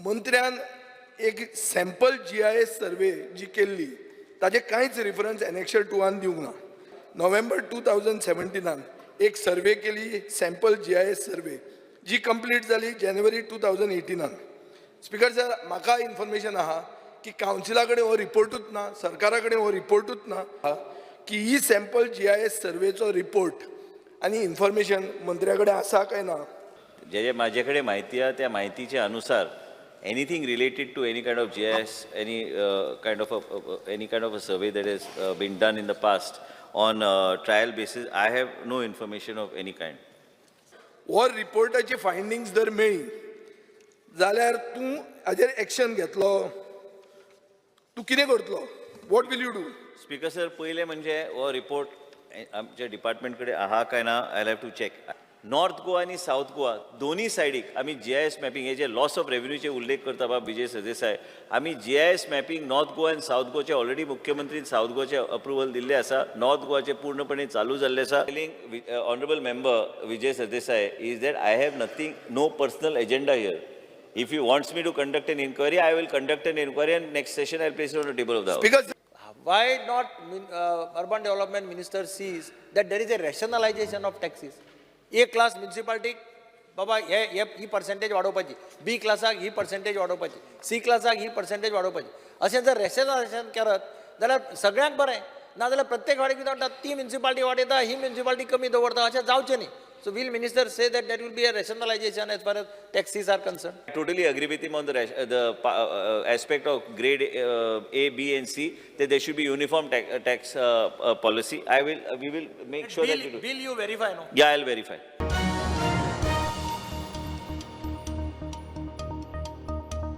मंत्र्यान एक sample GIS survey जी केल्ली, ताजे कांयच रिफरन्स एनेक्शर टूवान दिवंक ना. नोव्हेंबर 2017न एक सर्वे केली, सॅम्पल जीआयएस सर्वे, जी कंप्लीट जाली जानेवारी 2018न. स्पीकर सर, म्हाका इन्फॉर्मेशन आहा की कावन्सिला कडेन हो रिपोर्टूच ना, सरकारा कडेन हो रिपोर्टूच ना की ही सॅम्पल जीआयएस सर्वेचो रिपोर्ट आनी इन्फॉर्मेशन मंत्र्या कडेन आसा काय ना? जे जे माझे कडेन म्हायती आहा, त्या म्हायतीच्या अनुसार anything related to any kind of GIS, any kind of a survey that has been done in the past on trial basis, I have no information of any kind. हो रिपोर्टाची फायंडिंग्स जर मेळ्ळी जाल्यार तूं हाजेर एक्शन घेतलो? तूं कितें करतलो? What will you do? Speaker sir, पयलें म्हणजे हो रिपोर्ट आमच्या डिपार्टमेंट कडेन आहा काय ना, I have to check. North Goa आनी सावथ गोवा दोन्ही सायडीक आमी जीआयएस मॅपिंग, हे जे लॉस ऑफ रेव्हेन्यूचे उल्लेख करता बाब विजय सरदेसाय, आमी जीआयएस मॅपिंग नॉर्थ गोवा आनी सावथ गोवाचे ऑलरेडी मुख्यमंत्रीन सावथ गोवाचे अप्रुवल दिल्ले आसा. नॉर्थ गोवाचे पूर्णपणे चालू जाल्ले आसा. Honourable member Vijay Sardesai is that I have nothing, no personal agenda here. If he wants me to conduct an inquiry, I will conduct an inquiry and next session I will place it on the table of the house. Because Why not urban development minister sees that there is a rationalization of taxes? A class municipality बाबा हे हे ही percentage वाडोवपाची, बी क्लासाक ही percentage वाडोवपाची, C क्लासाक ही percentage वाडोवपाची, अशें जर rationalisation करत जाल्यार सगळ्यांक बरें. नाजाल्यार प्रत्येक फावटी कितें म्हणटा, ती म्युनिसिपालिटी वाडयता, ही म्युनिसिपालिटी कमी दवरता, अशें जावचें न्ही. So will minister say that that will be a rationalization as far as taxes are concerned? I totally agree with him on the aspect of grade A, B and C, that there should be uniform tax policy. We will make sure that we do. Will you verify, no? Yeah, I'll verify.